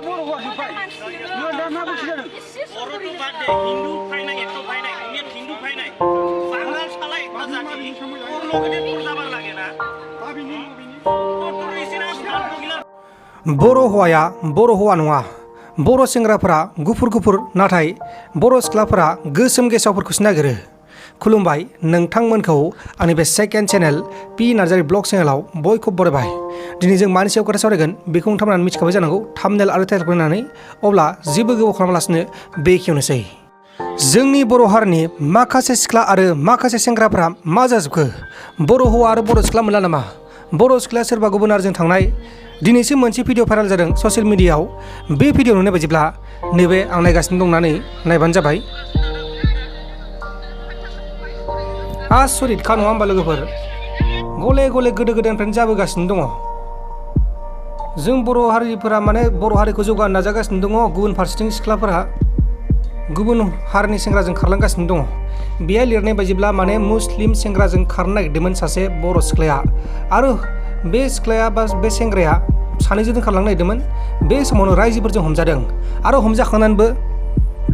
बर' हौवाया बर' हौवा नङा। बर' सेंग्राफोरा गुफुर गुफुर नाथाय बर' सिख्लाफोरा गोसोम गेसावफोरखौसो नागिरो। खुलुमबाय नोंथांमोनखौ आंनि बे second channel P Narzary blog चेनेलाव बयखौबो बरायबाय। दिनै जों मानि सायाव खोथा सावरायगोन बेखौ नोंथांमोना मिथिखाबाय जानांगौ थाम्बनेल आरो टाइटेलखौ नायनानै। अब्ला जेबो गोबाव खालामालासिनो बेखेवनोसै। जोंनि बर' हारिनि माखासे सिख्ला आरो माखासे सेंग्राफोरा मा जाजोबखो? बर' हौवा आरो बर' सिख्ला मोनला नामा? बर' सिख्लाया सोरबा गुबुन हारिजों थांनाय? दिनैसो मोनसे भिडिअ भाइरेल जादों ससियेल मिडियायाव। बे भिडिअ नुनाय बायदिब्ला नैबे आं नायगासिनो दं होननानै नायबानो जाबाय। आसरितखा नङा होमबा लोगोफोर? गले गले गोदो गोदायनिफ्रायनो जाबोगासिनो दङ। जों बर' हारिफोरा माने बर' हारिखौ जौगानो नाजागासिनो दङ, गुबुन फारसेथिं सिख्लाफोरा गुबुन हारिनि सेंग्राजों खारलांगासिनो दङ। बेहाय लिरनाय बायदिब्ला माने मुस्लिम सेंग्राजों खारनो नागिरदोंमोन सासे बर' सिख्लाया, आरो बे सिख्लाया बा बे सेंग्राया सानैजों खारलांनो नागिरदोंमोन। बे समावनो रायजोफोरजों हमजादों आरो हमजाखांनानैबो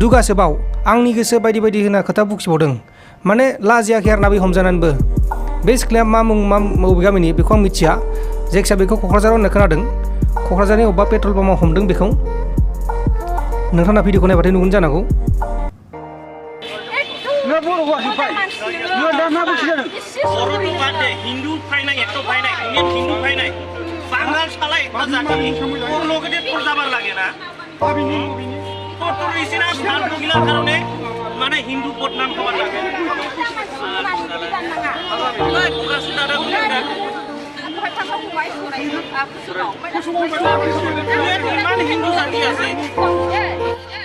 दुगासेबाव आंनि गोसो बायदि बायदि होनना खोथा बुखिबावदों। माने लाजियाखै आरोना बै हमजानानैबो। बे सिख्लाया मा मुं मा बबे गामिनि बेखौ आं मिथिया, जायखिजाया बेखौ क'क्राझाराव होनना खोनादों। क'क्राझारनि अबेबा पेट्रल पाम्पआव हमदों बेखौ। नोंथाङा भिडिअखौ नायबाथाय नुगोन जानांगौ। মানে হিন্দু বদনাম হওয়ার লাগে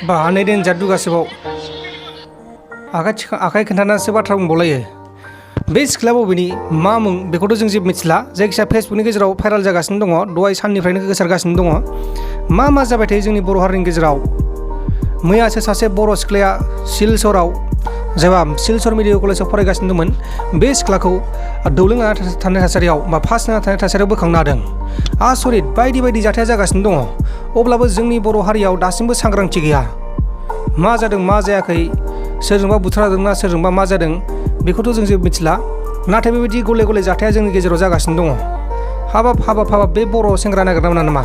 बाहानै देनजार दुगासेबाव आखाइ खोन्थानासो बाथ्रा बुंबावलायो। बे सिख्ला बबेनि मा मुं बेखौथ' जों जेबो मिथिला। जायखिजाया फेसबुकनि गेजेराव भाइरेल जागासिनो दङ, दहाय साननिफ्रायनो गोसारगासिनो दङ। मा जाबाय थायो जोंनि बर' हारिनि गेजेराव? मैयासो सासे बर' सिख्लाया सिलचराव जेब्ला सिलचर मेडिकेल कलेजाव फरायगासिनो दंमोन, बे सिख्लाखौ दौलोंना थानाय थासारियाव बा फास जाना थानाय थासारियाव बोखांनो हादों। आसरित बायदि बायदि जाथाया जागासिनो दङ। अब्लाबो जोंनि बर' हारियाव दासिमबो सांग्रांथि गैया। मा जादों मा जायाखै, सोरजोंबा बुथारदोंना सोरजोंबा मा जादों बेखौथ' जों जेबो मिथिला। नाथाय बेबायदि गले गले जाथाया जोंनि गेजेराव जागासिनो दङ। हाबाब बे बर' सेंग्रा नागिरना मोना नामा?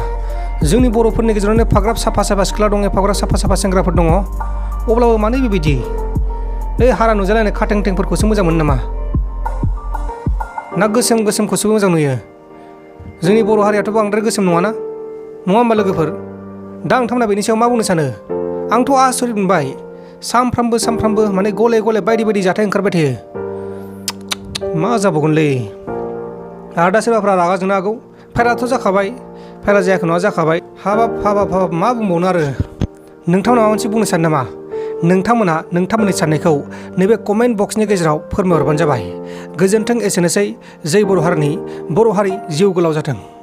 जोंनि बर'फोरनि गेजेरावनो एफाग्राब साफा साफा सिख्ला दं, एफाग्राब साफा साफा सेंग्राफोर दङ। अब्लाबो मानो बेबायदि? बे हारा नुजालायनाय खाथेंथेंफोरखौसो मोजां मोनो नामा? ना गोसोम गोसोमखौसो मोजां नुयो? जोंनि बर' हारियाथ' बांद्राय गोसोम नङाना, नङा होमबा लोगोफोर? दा नोंथांमोना बेनि सायाव मा बुंनो सानो? आंथ' आसरित मोनबाय। सानफ्रामबो माने गले गले बायदि बायदि जाथाय ओंखारबाय थायो। मा जाबावगोनलै? आरो दा सोरबाफ्रा रागा जोंनो हागौ। भाइरेलथ' जाखाबाय, भाइरेल जायाखै नङा जाखाबाय। हाबाब मा बुंबावनो आरो? नोंथांमोना माबा मोनसे बुंनो सानो नामा? नोंथांमोना नोंथांमोननि साननायखौ नैबे कमेन्ट बक्सनि गेजेराव फोरमायहरबानो जाबाय। गोजोन्थों, एसेनोसै। जै बर' हारिनि बर' हारि जिउ गोलाव जाथों।